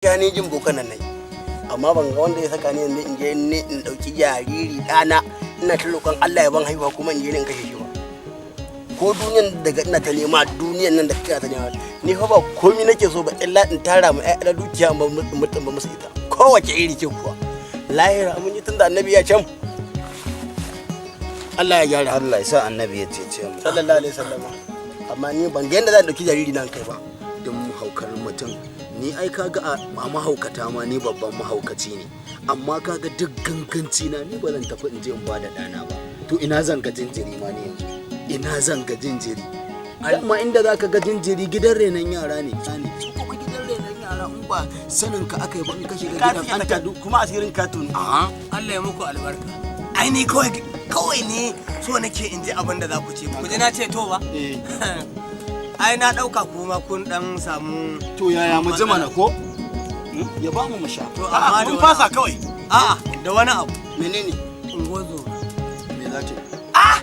Ya ni jin bokan nan nayi, amma ban ga wanda ya saka ni yanzu in je ni in dauki jariri ɗana, ina ta roƙon Allah ya ban haihuwa, kuma in je ni in kashe shi ba. Ko duniyan daga ina ta nema, duniyan nan da kake ta nema, ni fa ba komai nake so ba illa in tara mu ƴaƴa dukiya in ba mutum ba musu ita, kowace iri ce kuwa. Lahira mun yi, tunda Annabi ya can, Allah ya gyara. Allah ya sa Annabi ya cece mu. Sallallahu alaihi wasallam. Amma ni ban ga yanda zan dauki jariri nan kai ba. Don haukar mutum, ni ai kaga a mahaukata ma ni babban mahaukaci ne, amma kaga duk ganganci na, ni ba zan tafi in je in bada ɗana ba. To ina zan ga jinjiri ma ni yanzu? Ina zan ga jinjiri? Amma inda zaka ga jinjiri, gidan renon yara ne. Su kuma gidan renon yara, in ba sanin ka aka yi ba, in ka shiga gidan an tadu. Kuma asirin katun. A Allah ya muku albarka. Ai ni kawai kawai ne so nake in ji abin da za ku ce. Ku ji na ce to ba? Ai na ɗauka kuma kun ɗan samu. To yaya, mu ji mana ko ya ba mu mu sha? To amma da mun wani fasa abu. Kawai. A'a, da wani abu. Menene? Ungozo. Me za ta yi? Ah!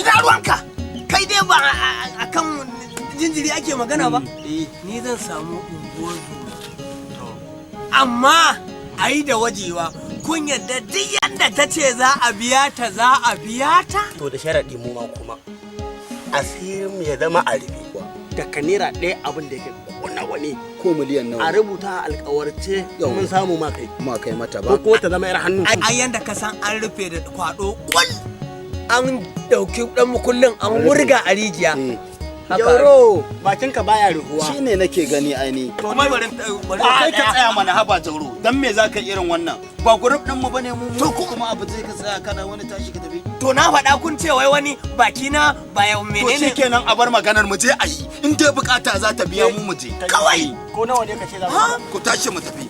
Ina ruwanka? Kai dai ba akan jinjiri ake magana ba? Eh. Ni zan samu ungozo. Amma a yi da wajewa, kun yadda duk yadda ta ce za a biya ta, za a biya ta? To da sharaɗi, mu ma kuma asirin mu ya zama a rufe, daga naira 1 abin da yake ko nawa ne. Ko miliyan A nawa? rubuta a alkawarce, mun samu ma kai. Ma kai mata ko ba. Kuma ta zama yar hannu. Ai yanda ka san an rufe da kwado kwal, an dauki dan mukullin an wurga a rijiya. Haka. Jauro, bakinka baya ruhuwa. Shine nake gani aini. To mai bari bari. Kai ka tsaya mana. Haba Jauro, dan me zaka irin wannan? Ba group din mu bane mu? To kuma abu zai ka tsaya kana wani tashi ka tafi. To na faɗa kun ce wai wani baki na ba ya To menene. Shikenan, a bar maganar, mu je a yi. In dai bukata za ta biya mu, mu je. Kawai. Ko nawa ne ka ce za mu Ku tashi mu tafi.